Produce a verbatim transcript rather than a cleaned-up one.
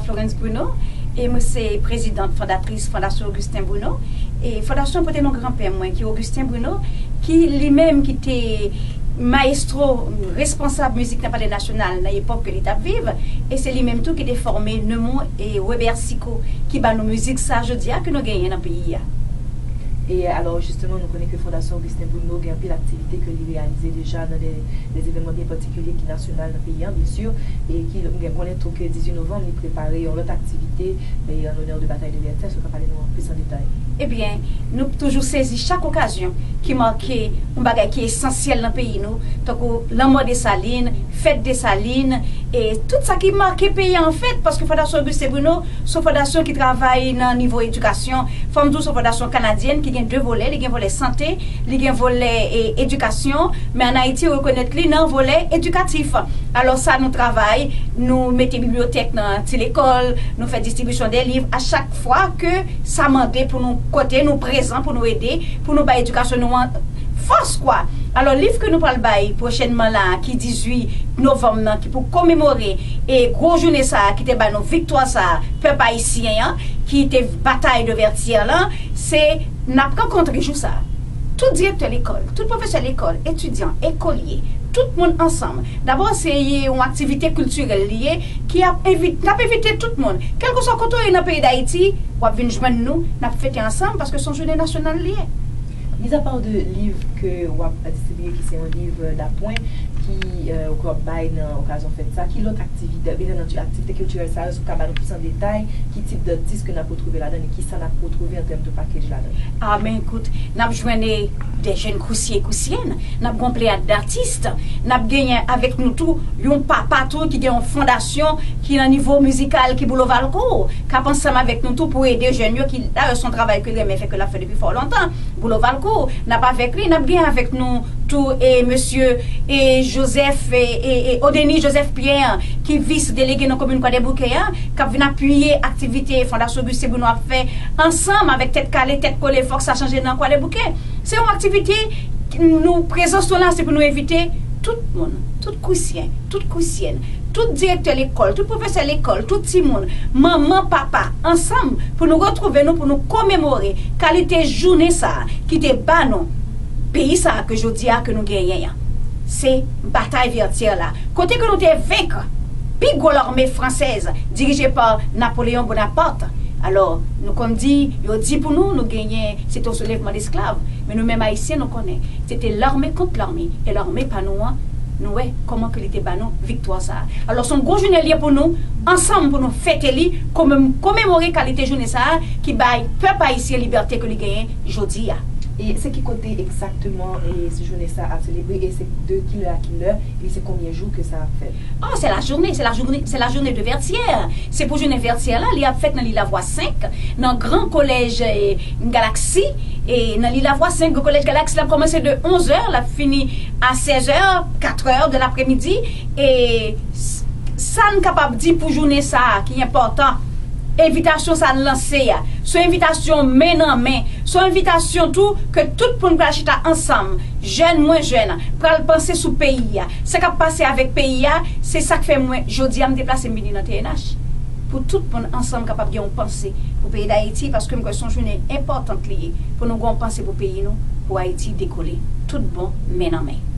Florence Bruno, e mwen se prezidant fondatris Fondasyon Augustin Bruno. E fondasyon pote non granpè mwen, ki Augustin Bruno, ki li menm ki te mayestwo, responsab mizik nan Palè Nasyonal nan epòk ke li t ap viv, e se li menm tou ki te fòme Nemon e Robert Sicot, ki ba nou mizik sa jodi a ke nou genyen nan peyi a. E alò, jisteman, nou konnen ke Fondasyon Augustin Bruno gen anpil aktivite ke li reyalize deja nan de, de evènman byen patikilye ki nasyonal nan peyi a, byen si, e ki, nou gen konnen tou ke dizuit novanm, li prepare yon lòt aktivite, e an onè de batay de Vètyè, èske w ka pale nou plis an detay? Ebyen, nou toujou sezi chak okazyon ki make yon bagay ki esansyèl nan peyi nou, tankou lanmò Desalin, fèt Desalin, e tout sa ki make peyi a, anfèt, paske Fondasyon Augustin Bruno se yon fondasyon ki travay nan nivo edikasyon. Fò m di w, se yon fondasyon kanadyèn ki gen de volè, li gen volè sante, li gen volè, e, edikasyon, men ann Ayiti, yo rekonèt li nan volè edikatif. Alò, sa nou travay, nou mete bibliyotèk nan ti lekòl, nou fè distribisyon de liv, a chak fwa ke sa mande pou nou kote, nou prezan pou nou ede, pou nou bay edikasyon nou an fòs, kwa. Alò, liv ke nou pral bay pwochènman la, ki dizuit novanm nan, ki pou komemore e gwo jounen sa a, ki te ba nou viktwa sa a, pèp ayisyen an, ki te batay de Vètyè lan, se n ap rankontre jou sa a. Tout direktè lekòl, tout pwofesè lekòl, etidyan, ekolye, tout moun ansanm. Dabò, se yon aktivite kiltirèl li ye, ki ap envi-, n ap envite tout moun. Kèlkeswa kote w ye nan peyi Dayiti, w ap vin jwenn nou, n ap fete ansanm, paske se yon jounen nasyonal li ye. Mizapa de liv ke w ap distribiye, ki se yon liv dapwen, ki, e, ke w ap bay nan okazyon fèt sa, ki lòt aktivite, e nan aktivite kiltirèl sa yo, si w ka ba nou plis an detay, ki tip de tis ke n ap retwouve ladan l e ki sa n ap retwouve an tèm de package ladan l? A, men ekout, n ap jwenn, e, de jèn kousyen e kousyèn, n ap gen yon pleyad datis, n ap genyen avèk nou tou yon papa tou ki gen yon fondasyon ki nan nivo mizikal, ki Boulevard Court, k ap ansanm avèk nou tou pou ede jèn yo, ki dayè se yon travay ke l renmen fè, ke l ap fè depi fò lontan. Boulevard Court, n ap avèk li, n ap gen avèk nou tou, e, mesye, e, Joseph, e, e, e, Odeny Joseph Pierre, ki vis delege nan komin Kwadèboukè a, k ap vin apiye aktivite Fondasyon Augustin Bruno ap fè ansanm avèk Tèt Kale, Tèt Kole, Fòk Sa Chanje nan Kwadèboukè. Se yon aktivite, nou, prezans nou la, se pou nou envite tout moun, tout kousyen, tout kousyèn, tout direktè lekòl, tout pwofesè lekòl, tout timoun, manman, papa, ansanm, pou nou retwouve nou, pou nou komemore kalite jounen sa a ki te ba nou peyi sa a ke jodi a ke nou genyen an. Se batay Vètyè la, kote ke nou te venk pi gwo lame fransèz dirije pa Napoleon Bonaparte. Alò, nou konn di, yo di pou nou, nou genyen, se te yon soulèvman desklav. Men nou menm Ayisyen, nou konnen, se te lame kont lame, e lame pa nou an, nou wè kòman ke li te ba nou viktwa sa a. Alò, se yon gwo jounen li ye pou nou, ansanm pou nou fete li, komem-, komemore kalite jounen sa a ki bay pèp ayisyen libète ke li genyen jodi a. E se ki kote egzakteman, e, jounen sa a ap selebre, e se de ki lè a ki lè, e se konbyen jou ke sa ap fèt? Oh, c'est la journée, c'est la journée, c'est la journée de Vertières. Se pou jounen Vètyè la, li ap fèt nan Lilavois senk, nan gran kolèj, e, Galaxy, e nan Lilavois senk, gran kolèj Galaxy, l ap kòmanse de onzè, l ap fini a sèzè, katrè de lapremidi, e s-, sa n kapab di pou jounen sa a ki enpòtan, envitasyon sa n lanse a, se yon envitasyon men nan men, se yon envitasyon tou ke tout moun pral chita ansanm, jèn, mwen jèn, pral panse sou peyi a, sa k ap pase avèk peyi a. Se sa k fè mwen, jodi a, m deplase m vini nan T N H, pou tout moun ansanm kapab gen yon panse pou peyi Dayiti, paske m kwè se yon jounen enpòtan li ye, pou nou gen yon panse pou peyi nou, pou Ayiti dekole tout bon, men nan men.